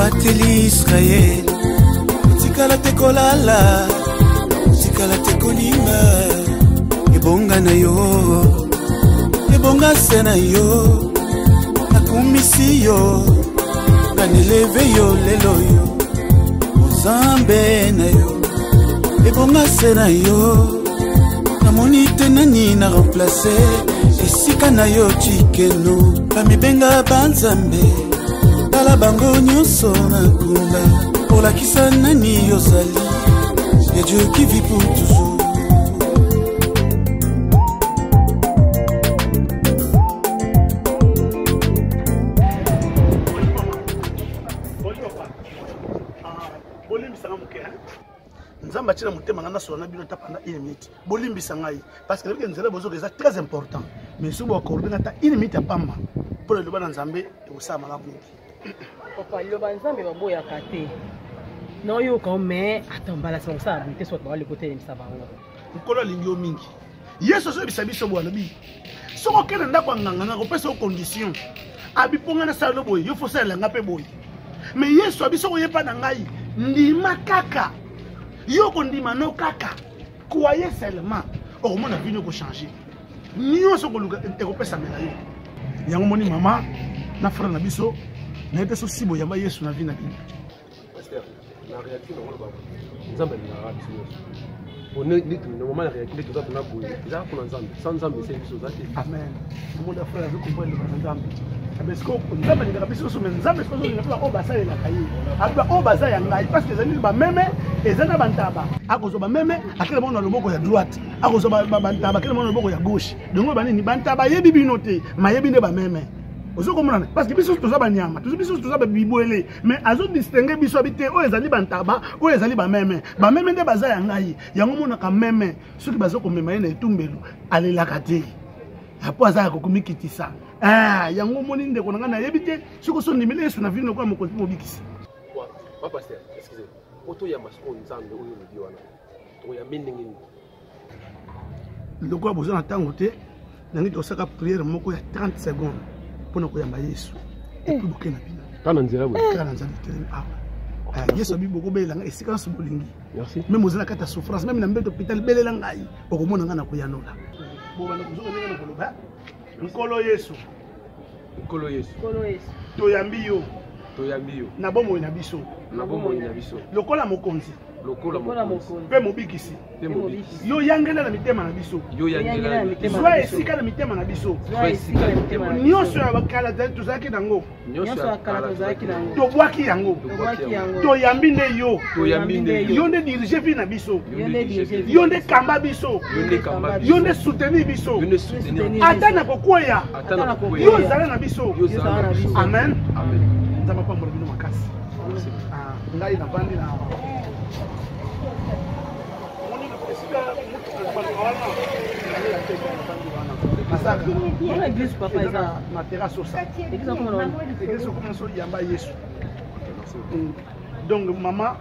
Obateli Israel, otikala te kolala, otikala te kolinga. Ebonga na yo, ebonga se na yo, nakumisi yo, nganeleve yo lelo yo, Nzambe na yo, ebonga se na yo, namoni te nani na remplace esika na yo tikeno, bamibenga banzambe, tala bango nyonso na kumba, olakisa nani yozali, ya Dieu qui vit pour toujours. Bolimbisanga moke nzambe atie na motema ngai nasola na bino ata pendant une minute bolimbisa ngai parce que nayebi nzela bozoka eza très important mais soki boakorde ngai ata une minute ya pamba mpo na liloba na nzambe ekosala malamu mingi. Papa, liloba nzambe baboyaka te naoyoka mais ata mbala nsima kosala boye te soki bawali kotelemisa bango. Nkolo alingi yo mingi. Yesu azoyebisa biso boye, alobi soki okende ndako ya nganga nga kopesa yo condition, abi mpo ngai nasala no boye, yo fo osalela nga mpe boye. Mais Yesu abi soki oyepa na ngai, ndima kaka, yo okondima no kaka, croyez seulement, okomona vino ekochange, nyonso okoluka ekopesamela yo. Yango moni mama na frère na biso, nayebi te soki si boyamba Yesu na vie na bino. Pasteur, na réalité na koloba Nzambe alingaka biso nyonso. Po neti normalement na réalité nde toza mpena boye eza mpona Nzambe. Sans Nzambe esali biso oza te. Amen. Omoni frère azo comprendre liloba na Nzambe. Mais sikoyo Nzambe alingaka biso nyonso, mais Nzambe sikoyo azolinga mpe baoyo basalelaka ye. Aloba oyo baza ya ngai, parce que ezali bameme, eza na bantaba. Akozwa bameme akele bango na loboko ya droite, akozwa bantaba akele bango na loboko ya gauche. Donc oyo banini, bantaba ayebi bino te, mayebi nde bameme. Ozo komona, parce que biso toza banyama, biso toza bibwele, mais azo distingue biso abi te oyo ezali bantaba, oyo ezali bameme. Bameme nde baza ya ngai. Yango monaka meme soki bazo komema ye na etumbelo alelaka te, apo aza ya kokomikitisa. Yango omoni ndeko na ngai, nayebi te soki osondimeli Yesu na vino lokola mokonzi mobikisi. Ba pasteur, excusez, po toyamba sikoyo Nzambe oyo olobi wana, tokoyambe ndenge nini? Lokola boza na ntango te, nangi tosaka prière moko ya 30 secondes mpona koyamba Yesu. Et puis boke na bino. Kaka na nzela boye. Kaka na nzela telemi awa. Yesu abi bokobelela ngai esika nyonso bolingi. Merci. Même oza na kati ya souffrance, même na mbeto hôpital, belela ngai, okomona ngai na koyanola. Bobanda kozonga ndenge na koloba. Nkolo Yesu. Nkolo Yesu. Nkolo Yesu. Toyambi yo. Toyambi yo. Na bomoi na biso. Na bomoi na biso. Lokola mokonzi. Lokola mokonzi. Mpe mobikisi. Mpe mobikisi. Yo yangela na mitema na biso. Yo yangela na mitema na Zwa biso. esika na mitema na biso. Zwa esika na mitema na biso. Nyonso ya kala tozalaki nango. Nyonso ya kala tozalaki nango. Tobwaki yango. Tobwaki yango. Toyambi nde yo. Toyambi nde yo. Yo nde dirige vie na biso. Yo nde dirige vie. Yo nde kamba biso. Yo nde kamba biso. Yo nde soutenir biso. Yo nde soutenir biso. Ata na kokwea. Ata na kokwea. Yo ozala na biso. Yo ozala na biso. Amen. Amen. Nzambe apambola bino makasi. Ngai navandi na Église papa eza na terrasse osa. Église okoma so yamba Yesu. Donc maman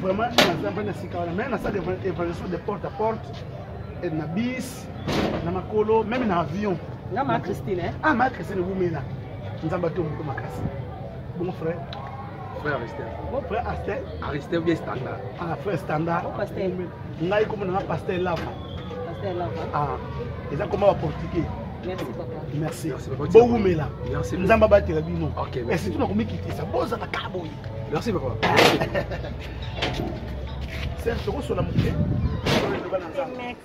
vraiment naza mpe na sika wana, mais nasala évangélisation de porte à porte, na bis, na makolo, même na avion. Nga ma Christine, hein? Ah, ma Christine wumela. Nzambe ato moto makasi. Bon frère. Frère Aristel. Bon frère Aristel. Aristel bien standard. Ah, frère standard. Bon pasteur. Ngai komona nga pasteur Lava. Pasteur Lava. Ah, eza koma ba portugais. Merci papa. Merci. Merci papa. Bowumela. Merci. Nzambe abatela bino. OK, Et merci. surtout nakomikitisa bozala kaka boye. Merci papa. Serge tokosola moke. Merci.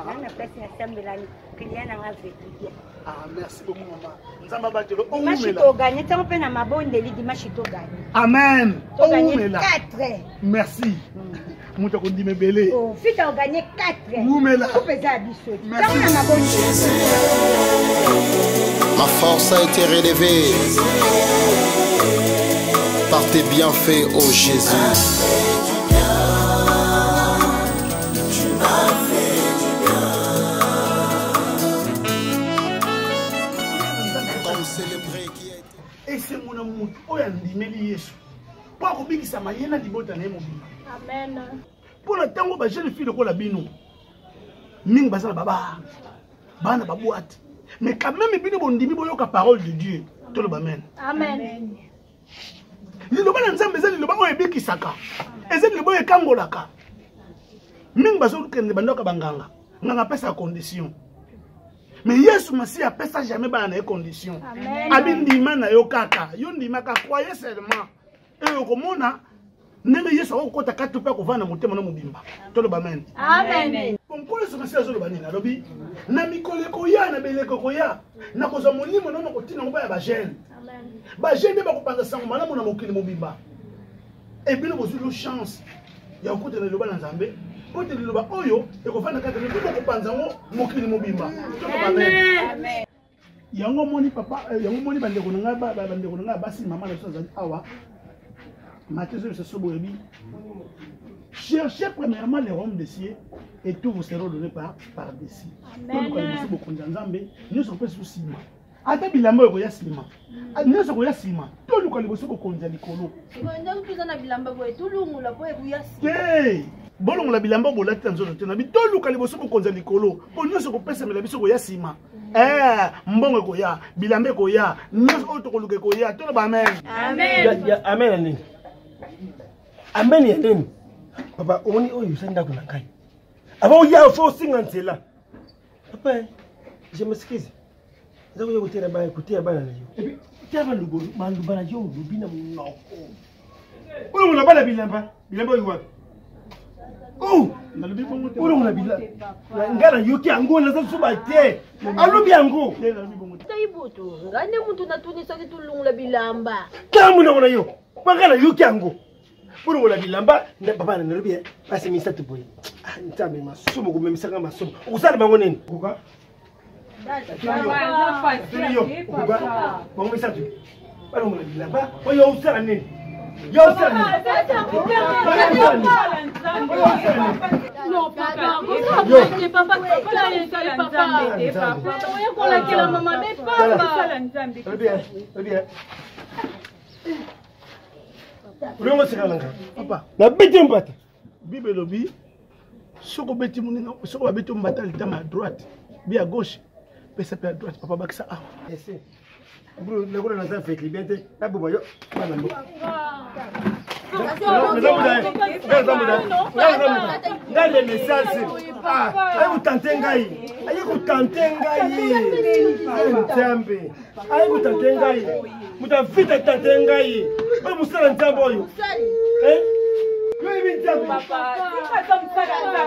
Nana place na sambela client na nga veut. Ah, merci beaucoup maman. Nzambe abatela. Dimanche Owumela. to gagner ntango mpe na mabondeli dimanche to gagner. Amen. To gagner Owumela. 4. Merci. Moto akondima ebele. Oh, fita o gagner 4. Wumela. Coupe eza ya biso. Merci. Ntango na mabondeli. Ma force a été relevée par tes bienfaits, ô Jésus. Esengo na moto oyo andimeli Yesu mpo akobikisama ye na libota na ye mobimba. Amen. Mpo na ntango ba jeune fille lokola bino mingi baza na baba bana ba boîte, mais quand même bino bondimi boyoka parole de Dieu. Toloba amen. Amen. na Nzambe eza liloba oyo ebikisaka, eza liloba oyo ekangolaka. Mingi bazokende bandako ya banganga, nganga apesaka condition. Mais Yesu Masiya apesa jamais bana na ye condition. Abi ndima na yo kaka, yo ndima kaka, croyez seulement. Et okomona ndenge Yesu akokota kati mpe akovanda motema na mobimba. Toloba amen. Amen. Nkolo Yesu Masiya azoloba nini? Alobi na mikolo ekoya, na beleko ekoya, nakozwa molimo na nakotinda yango mpo ya bajeune. Bajeune nde bakopanza sango malamu na mokili mobimba. E bino bozwi lo chance ya kokutana liloba na Nzambe, mpo ete liloba oyo ekofanda kati na bino, bokopanza yango mokili mobimba. Toloba amen. Yango moni papa, yango moni bandeko na ngai, bandeko na ngai ya basi, mama na biso azali awa. Matthieu ezobisa biso boyebi. Cherchez premièrement le royaume des cieux et tout vous sera donné par dessus. Toluka liboso bokonzi ya Nzambe, nyonso kopesa biso nsima. Ata bilamba oyo ekoya nsima, nyonso ekoya nsima. Toluka liboso bokonzi ya likolo. Te, bolongola bilamba oyo bolati na nzoto te, na bi toluka liboso bokonzi ya likolo, mpo nyonso ekopesamela biso koya nsima. Mbongo ekoya, bilamba ekoya, nyonso oyo tokoluka ekoya. Toloba amen. Amen. Amen ya nini? Amen ya nini? Papa, omoni oyo osali ndako na ngai. Avant oya, faut osinga nzela. Papa, je m'excuse. Eza koya koteya bana, koteya bana na yo. Et puis, teya baluba na yo, olobi na monoko. Oyo ngona bana bilamba, bilamba oyo wapi? Oh! Nalobi bongo te. Oyo ngona bilamba. Nga nayoki yango, naza zuba te. Alobi yango. Te, nalobi bongo te. Ngai butu, ngai nde mutu natuni soki tolongola bilamba. Tala monoko na yo. Mpo nga nayoki yango. Bolongola bilamba, nde papa nalobi, basi misato boye. Ah, Nzambe, masumu, komemisaka masumu. Okosala bango nini? Okoka? Yo, okoka? Bango misato. Balongola bilamba, oyo osala nini? Yo osala nini? Oyo osala nini? Non, papa, yo. Papa, papa, oya kolakela mama be pamba. Olongo seka na ngai. Papa. Nabeti mbata. Bible elobi soki obeti moninga, soki babeti mbata litama ya droite bi ya gauche, pesa pe ya droite. Papa, bakisa awa. Ese. Mbulu nakola naza fekli bien te. Naboma yo. Bana mbo. Ngai renaissance. Ah, aye kotante ngai. Aye kotante ngai. Aye Nzambe. Aye kotante ngai. Moto avita tante ngai. Oyo mosala Nzambe oyo. Eh? Yo yebi Nzambe.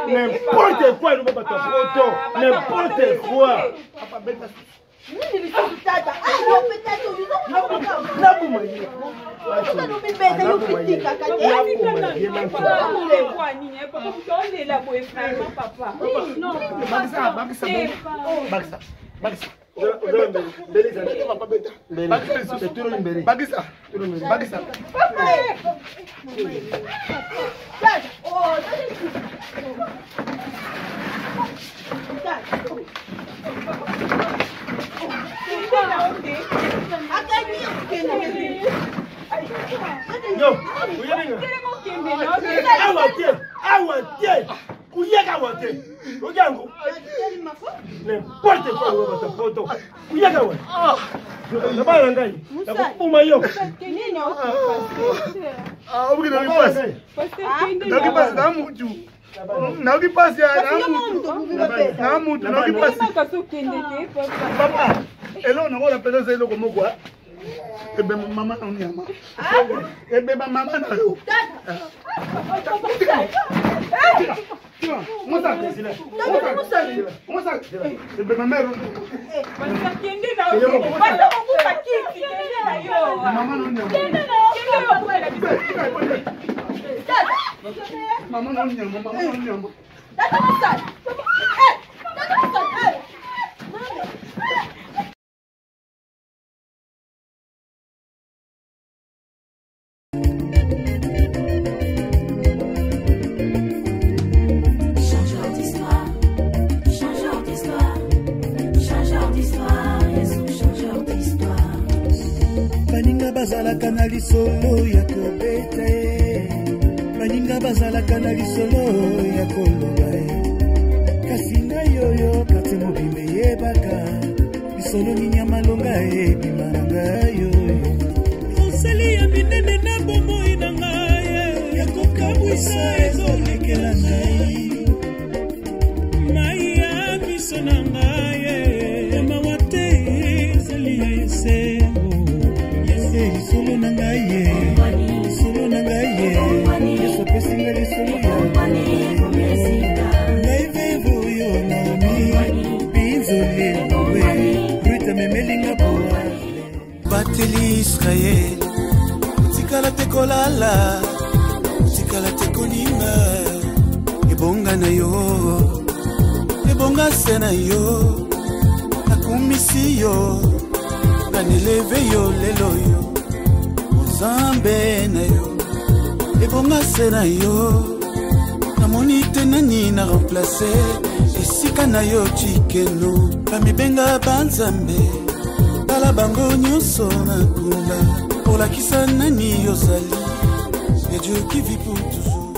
N'importe quoi, eloba bato ya poto. N'importe quoi. Nini lisusu tata? Ah, yo pe tata, yo Naboma ye. mibeta yo pitikaka te. Bakisa, bakisa, bakisa, bakisa. Bakisa, bakisa. Tata, oh, tata. Yo, oyebi nga? Awa te, awa te, kuyaka awa te. Oki yango? N'importe quoi, oyo bato poto. Kuyaka awa. Na bana na ngai, nakoboma yo. Obuki nayoki pasi. Nayoki pasi na mutu. Nayoki pasi ya na mutu. Na mutu nayoki pasi. Papa, eloko nakola mpenza eza eloko moko. Ebema mama na nyama. Ebema mama na yo. Ebema mero. Mama na nyama. Mama na nyama, mama na nyama. Tata Musali. Eh, Tata Musali. Eh. Changeur d'histoire, changeur d'histoire, changeur d'histoire, Yesu changeur d'histoire. Baninga bazalaka na lisolo ya kobeta ye, baninga bazalaka na lisolo ya koloba ye, kasi ngai oyo kati mobimba eyebaka lisolo nini ya malonga ebima na ngai oyo. Osali ya minene na bomoi. Otikala te kolala, otikala te konima. Ebonga na yo, ebonga se na yo. Nakumisi yo, naneleve yo lelo yo. Nzambe na yo, ebonga se na yo. Namoni te nani na remplace esika na yo Chikeno. Bamibenga banzambe, tala bango nyonso na kumba. Olakisa nani yozali, et Dieu qui vit pour toujours.